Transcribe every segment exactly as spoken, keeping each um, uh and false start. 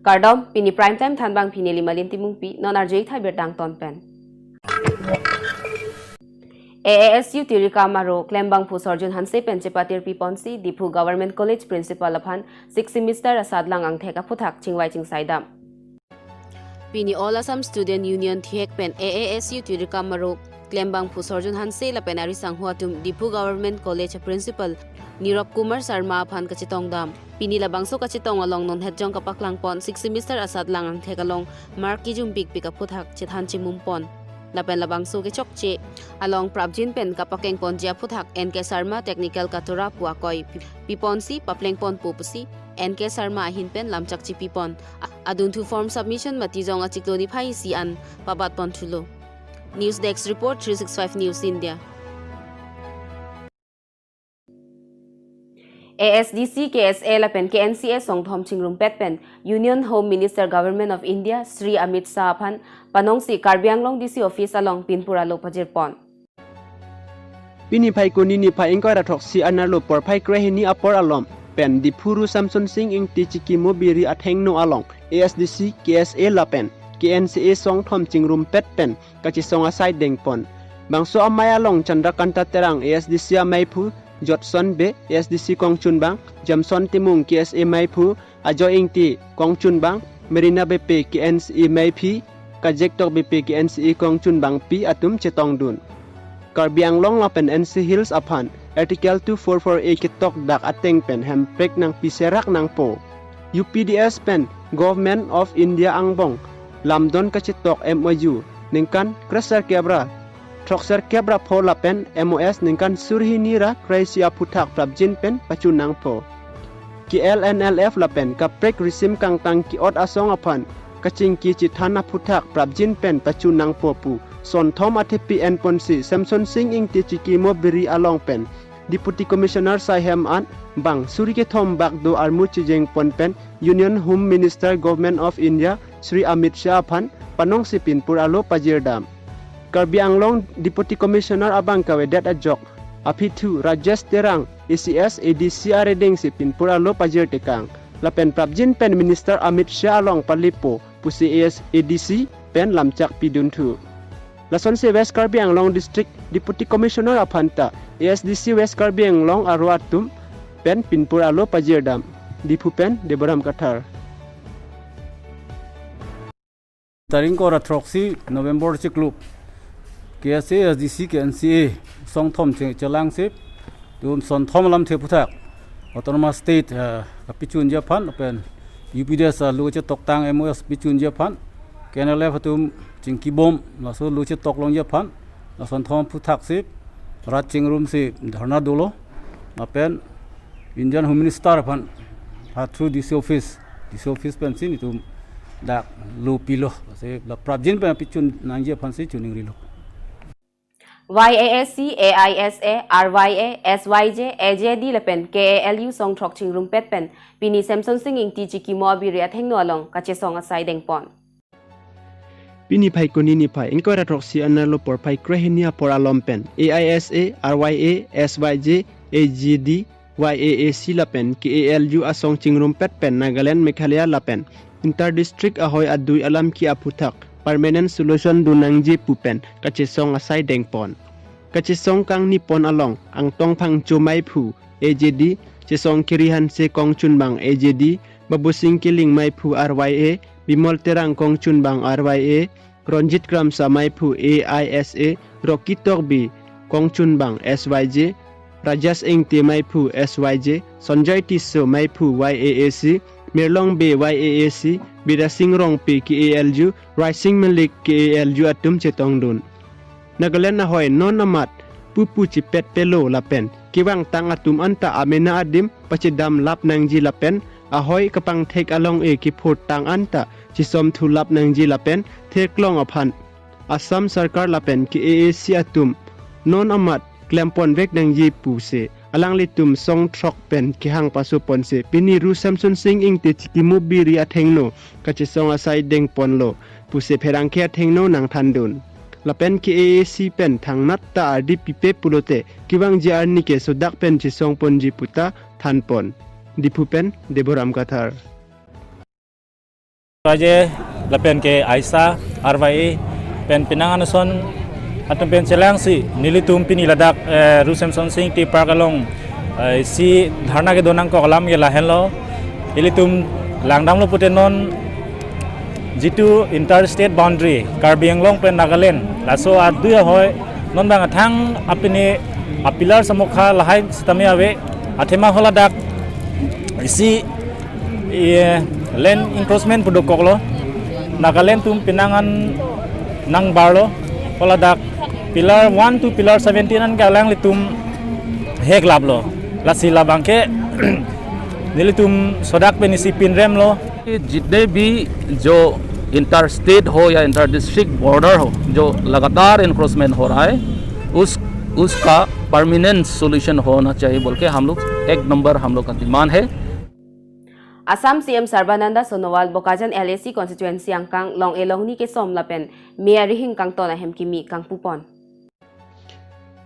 Kardom, pini Prime Time thanbangpi neli Malin Timungpi, non arju-ik thai birta angton pen. A A S U Tirikam aro klembangphu Sarjun Hanse pen chepatir piponsi Diphu Government College Principal aphan sixth semester asadlang angthek aphuthak chingvai chingsai dam. Pini All Assam Student Union thihek pen A A S U Tirikam aro klembangphu Sarjun Hanse lapen ari sangho atum Diphu Government College Principal Nirop Kumar Sharma aphan kachetong dam. Pini labangso kachetong along non hetjong kapaklang pon sixth semester asadlang angthek along mark kijum pikpik aphuthak chethan chimum pon. Lapen labangso kechokche along prapjin pen kapakeng ponji aphuthak N K Sharma Technical Katura pu akoi pi-, piponsi papleng ponpo pusi N K Sharma ahin pen lamchak chipi pon. Adunthu form submission mati jong achiklo niphai isi an pabat pon thulo. News Desk Report, three six five News India. A S D C, K S A lapen K N C A songthom chingrumpet pen Union Home Minister Government of India Shri Amit Shah aphan panongsi Karbi Anglong D C office along pinpur alo pajir pon. Pini Phaikuni niphai ingkoi ra throksi anerlo porphai krehini apor alom pen Diphu Ru Semsonsing Ingti chikimo biri athengno along A S D C, K S A lapen K N C A songthom chingrumpet pen kachesong asai dengpon. Bangso amei along Chandrakanta Terang A S D C ameiphu, Jotson Bey A S D C kongchunbang, Jamson Timung K S A meiphu, Ajoy Ingti kongchunbang, Merina Beypi K N C A meiphi, Kajektok Beypi K N C A kongchunbangpi atum chetongdun. Karbi Anglong lapen N C Hills aphan Article two four four A ketok dak ateng pen hemprek nangpiserak nangpo. U P D S pen Government of India angbong lamdon kachetok M O U ningkan kresar kebra throkser kebra pho lapen M O S ningkan surhini ra kreisi aphuthak prapjin pen pachun nangpo. K L N L F lapen kaprek risim kangtang ki-ot asong aphan kachingki chethan aphuthak prapjin pen pachun nangpo pu sonthom athepi enponsi Semsonsing Ingti chikimo biri along pen Deputy Commissioner saihem an bang suri kethom bak do armu chijeng pon pen Union Home Minister Government of India Shri Amit Shah aphan panongsi pinpur alo pajir dam. Karbi Anglong Deputy Commissioner abang kavedet ajok aphi thu Rajesh Terang A C S A D C arideng si pinpur alo pajir tekang. Lapen prapjin pen Minister Amit Shah along palipo pusi A S A D C pen lamchak pidun thu. Lasonsi West Karbi Anglong District Deputy Commissioner aphan ta A S D C West Karbi Anglong aro atum pen pinpur alo pajir dam. Diphu pen Deboram Kathar. Tarik ingkoi ra throksi November chiklo K S A, A S D C, K N C A songthom che-, chelang si atum sonthom alamthe aphuthak Autonomous State, eh, kapichunji aphan pen U P D S alo chetoktang M O S pichunji aphan, K N L F atum chingkibom laso alo chetok longji aphan, la sonthom aphuthak si rat chingrum si dharna dolo. Lapen Union Home Minister aphan ha through D C office, D C office pensi netum dak alo pilo. Si la prapjin pen pichun nangji aphansi choningrilo. Y A A C, A I S A, R Y A, S Y J, A J D lapen K A L U songthrok chingrumpet pen pini Semsonsing Ingti chikimo abiri athengno along kachesong asai dengpon. Pini Phaikuni niphai ingkoi ra throksi anerlo porphai krehini apor alom pen A I S A, R Y A, S Y J, A J D, Y A A C lapen K A L U asong chingrumpet pen Nagaland, Meghalaya lapen inter district ahoi adui alam ki aphuthak permanent solution dun nangji pu pen kachesong asai dengpon. Kachesong kangni pon along Angtong Phangcho meiphu A J D, Chesong Kiri Hanse kongchunbang A J D, Babusing Killing meiphu R Y A, Bimol Terang kongchunbang R Y A, Ronjit Kramsa meiphu A I S A, Rocky Tokbi kongchunbang S Y J, Rajesh Ingti meiphu S Y J, Sanjoy Tisso meiphu Y A A C, Mirlong Bey Y A A C, Bidya Sing Rongpi K A L U, Raising Malik K A L U atum chetongdun. Nagaland ahoi non amat pupu chipet pelo lapen kevangtang atum anta amena adim pachedam lap nangji lapen ahoi kapangthek along-e kephurtang anta chisom thu lap nangji lapen theklong aphan Assam Sarkar lapen K A A C atum non amat klempon vek nangji pusi alanglitum songthrok pen kehang pasoponsi pini Ru Semsonsing Ingti chikimo biri athengno kachesong asai dengponlo pusi pherangke athengno nangthandun. Lapen K A A C pen thangnat ta ardi pipe pulote kevangji arni ke sodak pen chesongponji puta thanpon. Diphu pen Deboram Kathar. Aje lapen ke Aisa, R Y A, pen penang anuson atum pen chelangsi nelitum pini ladak, eh, Ru Semsonsing Ingti Park along, eh, isi dharna kedo nangkok alam ke lahenlo. Ilitum langdamlo pute non jitu interstate boundary Karbi Anglong pen Nagaland, laso adui ahoi non bang athang apini a pillar samokha lahai sitame ave, athema holadak isi, eh, land encroachment pu dokoklo. Nagaland atum penang an nangbarlo. Holadak pillar one to pillar seventeen an ke alanglitum heklaplo. Lasi labang ke nelitum sodak pen isi pinremlo. जितने भी जो inter state हो या inter district border हो, जो लगातार एनक्रोचमेंट हो रहा है, उस उसका परमानेंट सॉल्यूशन होना चाहिए बोल के हम लोग एक नंबर हम लोग का डिमांड है। Assam C M Sarbananda Sonowal Bokajan L A C constituency angkang long-e longni kesom lapen me arihing kangton ahem kimi kangpupon.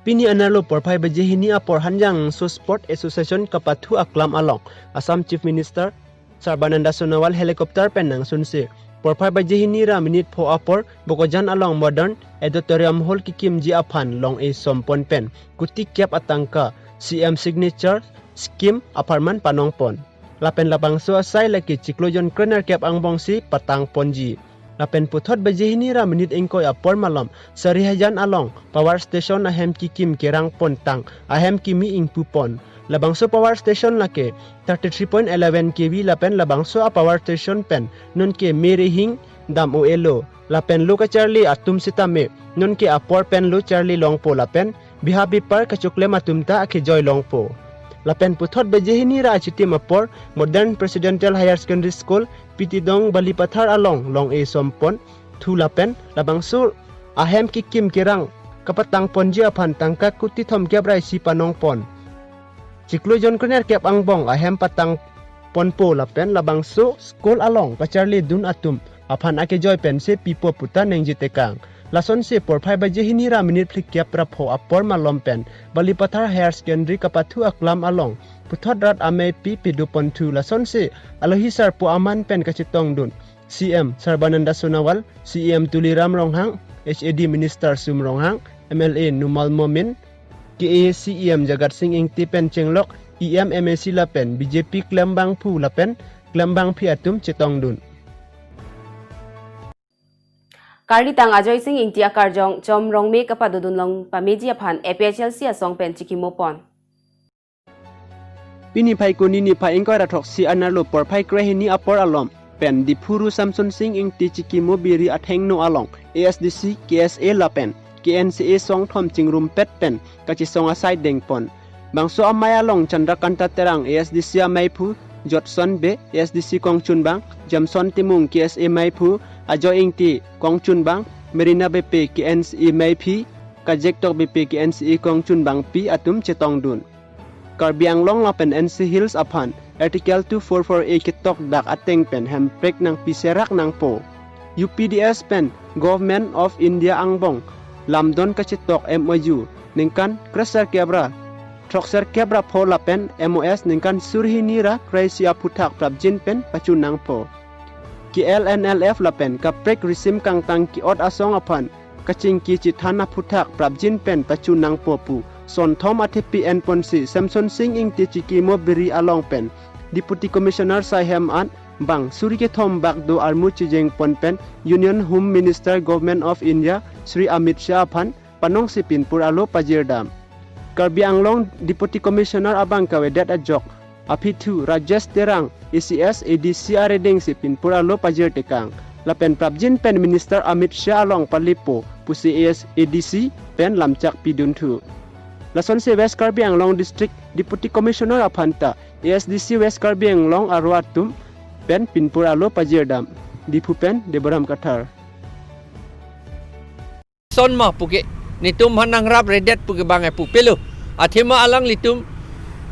Pini anerlo porphai baje hini apor Hanjangso Sport Association kapathu aklam along Assam Chief Minister Sarbananda Sonowal helicopter pen nangsunse. Porphai baje hini ra minute pho apor Bokajan along modern auditorium hall kikimji aphan long-e sompon pen kuti kep atangka C M signature scheme apharman panongpon. Lapen labangso asai lake chiklo jon krenerkep angbongsi patangponji. Lapen puthot baje hini ra minute ingkoi apor malom Sarihajan along power station ahem kikim kerang pontang ahem kimi ingpupon. Labangso power station lake thirty three point eleven K V lapen labangso a power station pen nonke me arihing dam-o-elo. Lapen lo kacharli atum sitame nonke apor pen lo charli longpo lapen biha bipar kachoklem atum ta akejoi longpo. Lapen puthot baje hini ra achitim apor Modern Presidential Higher Secondary School, P T Dong, Balipathar along long-e sompon thu lapen labangso ahem kikim kerang kapatangponji aphan tangka kuti thomkep ra isi panongpon. Chiklo jon krenerkep angbong ahem patangponpo lapen labangso school along kacharli dun atum aphan akejoi pensi pipo puta ningje tekang. Lasonsi porphai baje hini ra minute phlikep ra pho apor malom pen Balipathar Higher Secondary kapathu aklam along puthot rat ameipi piduponthu. Lasonsi alohi sarpo aman pen kachetongdun C M Sarbananda Sonowal, C E M Tuliram Ronghang, H A D Minister Sum Ronghang, M L A Numal Momin, K A A C E M Jagat Sing Ingti pen chenglok E M, M A C lapen B J P klembangphu lapen klembangpi atum chetongdun. Karlitang Ajoy Sing Ingti akarjong Chom Rongme kapadodun long pameji aphan A P H L C asong pen chikimopon. Pini Phaikuni niphai ingkoi ra throksi anerlo porphai krehini apor alom pen Diphu Ru Semsonsing Ingti chikimo biri athengno along A S D C, K S A lapen K N C A songthom chingrumpet pen kachesong asai dengpon. Bangso amei along Chandrakanta Terang A S D C ameiphu, Jotson Bey A S D C kongchunbang, Jamson Timung K S A meiphu, Ajoy Ingti kongchunbang, Merina Beypi K N C A meiphi, Kajektok Beypi K N C A kongchunbangpi atum chetongdun. Karbi Anglong lapen N C Hills aphan Article two four four A ketok dak ateng pen hemprek nangpiserak nangpo. U P D S pen Government of India angbong lamdon kachetok M O U ningkan kreserkep ra throkserkep ra pho lapen M O S ningkan suri hini ra kreisi aphuthak prapjin pen pachun nangpo. K L N L F lapen kaprek risim kangtang ke-ot asong aphan kachingki chethan aphuthak prapjin pen pachun nangpo pu sonthom athepi enponsi Semsonsing Ingti chikimo biri along pen Deputy Commissioner saihem an bang suri kethom bak do armu chijengpon pen Union Home Minister Government of India Shri Amit Shah aphan panongsi pinpur alo pajirdam. Karbi Anglong Deputy Commissioner abang kavedet ajok aphi thu Rajesh Terang A C S A D C arideng si pinpur alo pajir tekang. Lapen prapjin pen Minister Amit Shah along palipo pusi A S A D C pen lamchak pidun thu. Lasonsi West Karbi Anglong District Deputy Commissioner aphanta A S D C West Karbi Anglong aro atum pen pinpur alo pajirdam. Diphu pen Deboram Kathar. Son ma puke, netum aphan nangrap redet puke bang e pupelo. Athema alanglitum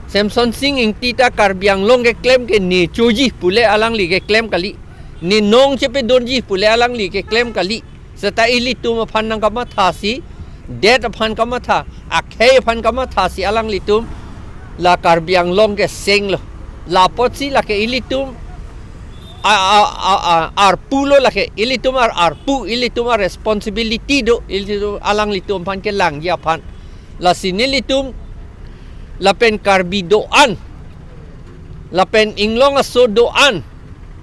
Semsonsing Ingti ta Karbi Anglong keklem ke ne choji pule alangli keklem kali. Ne nong chepedonji pule alangli keklem kali. Seta ilitum aphan nangkamathasi, det aphan kamatha, akhei aphan kamathasi alanglitum la Karbi Anglong kesenglo. Lapotsi lake ilitum a, a, a, a, arpu lo lake, ilitum ar arpu, ilitum ar responsibility do, ilitum alanglitum aphan kelangji aphan. Lasi nelitum lapen Karbi do-an, lapen inglong aso do-an,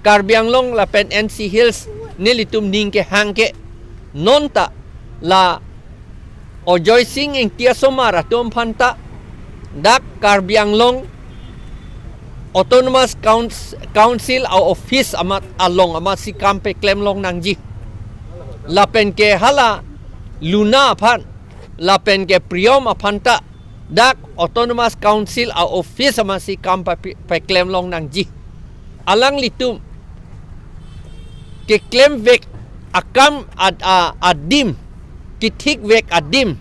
Karbi Anglong lapen N C Hills nelitum ning kehang ke, non ta la Ajoy Singh Ingti asomar atum aphan ta dak Karbi Anglong Autonomous Couns-, Council a-office amat along amatsi kam peklem long nangji. Lapen ke hala Luna aphan, lapen ke Priyom aphan ta dak Autonomous Council a-office amatsi kam papi-, peklem long nangji. Alanglitum keklemvek akam ad-, a-, adim, kethikvek adim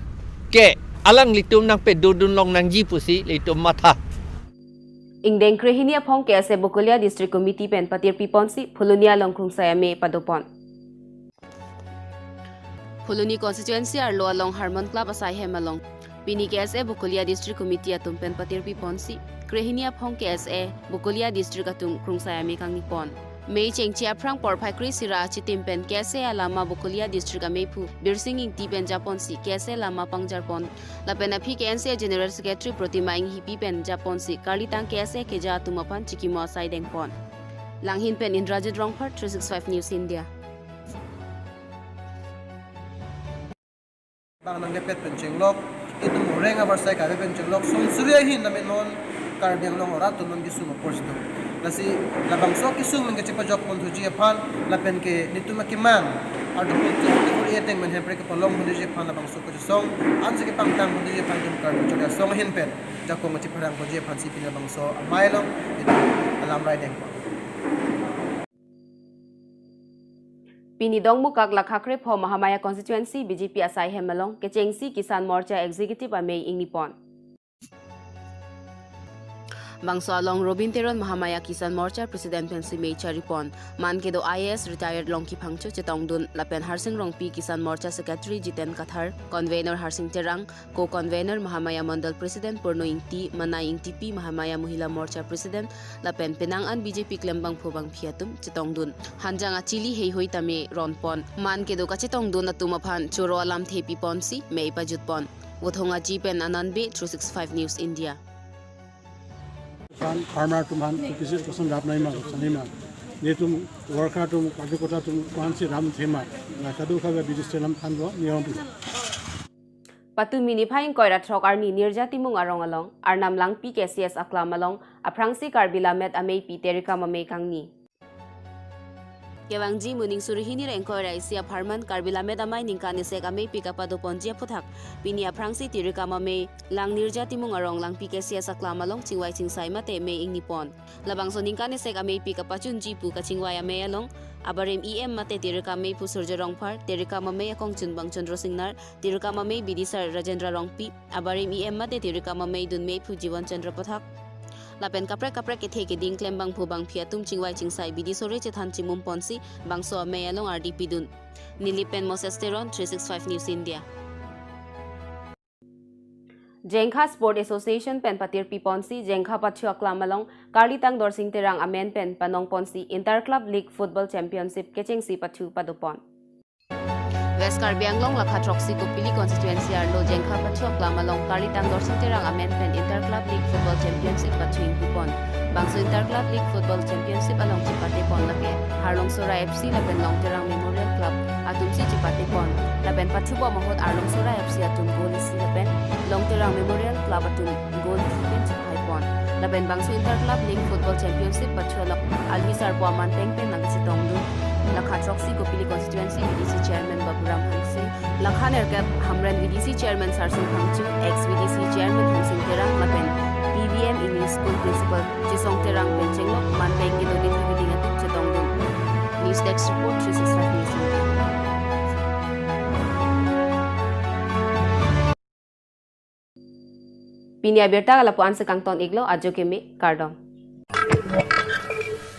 ke alanglitum nangpedodun long nangji pusi ilitum matha. Ingdeng krehini aphong K S A Bokolia District Committee pen patirpiponsi Phuloni along krungsai amei padopon. Phuloni constituency arlo along Harmon Club asai hem along pini K S A Bokolia District Committee atum pen patirpiponsi krehini aphong K S A Bokolia District atum krungsai amei kangnipon. Mei chengche aphrang porphai kre-isi ra achitim pen K S A alama Bokolia District ameiphu Birsing Ingti pen japonsi K S A lama pangjarpon. Lapen aphi K N C A General Secretary Protima Enghipi pen japonsi karlitang K S A keja atum aphan chikimo asai dengpon. Langhin pen Indrajit Rongphar, three six five News India. Bang nangkepet pen chenglok, itum oreng abarsai kave pen chenglok, sonsuri ahin nami non Karbi Anglong arat atum non kesung apor situ. Lasi labangso kesung nangkechepajok ponthuji aphan, lapen ke netum akemang, Article two forty-four A ateng pen Hemprek kepalong ponthuji aphan labangso kachesong, ansi kepangtang ponthuji aphan itum Karbi Chori Asong ahin pen jakong kachepharang ponthuji aphansi pini labangso amei along itum alam rai dengpon. Pini Dongmukak Lakha krepho Mahamaya Constituency B J P asai hem along kechengsi Kisan Morcha Executive amei ingnipon. Bangso along Robin Teron Mahamaya Kisan Morcha President pensi mei charipon. Man kedo I A S retired Longki Phangcho chetongdun lapen Harsing Rongpi Kisan Morcha Secretary Jiten Kathar, Convener Harsing Terang, Co-convener Mahamaya Mandal President Purno Ingti, Manai Ingtipi Mahamaya Mohila Morcha President, lapen penang an B J P klembangphu bangphi atum chetongdun. Hanjang achili heihui tame ronpon. Man kedo kachetongdun atum aphan choro alamthe piponsi mei pajutpon. Vothong Aji pen Anand Bey, three six five News India. Farm, farmer atum aphan kisi koson rap nangma, sanima. Netum worker atum, karjakota atum aphansi rap thema. Na kado kave bidis telam thanlo, niyom. Patumi niphai ingkoi ra throk arni Nirja Timung arong along, Arnam Langpi K C S aklam along, aphrangsi Karbi Lammet Ameipi Terikam Amei kangni. Kevangji moning suri hini ra ingkoi ra isi apharman Karbi Lammet Amei ningkan isek ameipi kapadoponji aphuthak, pini aphrangsi Terikam Amei, Lang Nirja Timung arong Langpi K C S aklam along chingvai chingsai mate mei ingnipon. Labangso ningkan isek ameipi kapachunji pu kachingvai amei along, abarim E M mate Terikam Amei Pu Surjya Rongphar, Terikam Amei akongchunbang Chandra Singnar, Terikam Amei bidisar Rajendra Rongpi, abarim E M mate Terikam Amei dunmei Pu Jiwan Chandra Pathak. Lapen kaprek kaprek kethe keding klembangphu bangphi atum chingvai chingsai bidi sore chethan chimumponsi bangso amei along ardi pidun. Nilip pen Moses Teron, three six five News India. Jengkha Sport Association pen patirpiponsi Jengkha Pathu aklam along Karlitang Dorsing Terang amen pen panongponsi Inter Club League Football Championship kechengsi pathu padopon. West Karbi Anglong Lakha throksi Kopili constituency arlo Jengkha Pathu aklam along Karlitang Dorsing Terang amen pen Inter Club League Football Championship pathu ingpupon. Bangso Inter Club League Football Championship along chepatepon lake Arlongsora F C lapen Longterang Memorial Club atumsi chepatepon. Lapen pathubom ahut Arlongsora F C atum goal isi lapen Longterang Memorial Club atum goal isi pen chephaipon. Lapen bangso Inter Club League Football Championship pathu along alhi sarpo aman pengpeng nangchetongdun. Lakha throksi Kopili constituency V D C chairman Baburam Hangsing, lakha nerkep Hamren V D C chairman Sarsing Phangcho, ex V D C chairman Hangsing Terang lapen P V M English School principal Chisong Terang pen chenglok man peng kedo kethe keding atum chetongdun. News Desk Report, three six five News India. Pini abirta lapu-ansi kangton-iklo, ajo keme, kardom.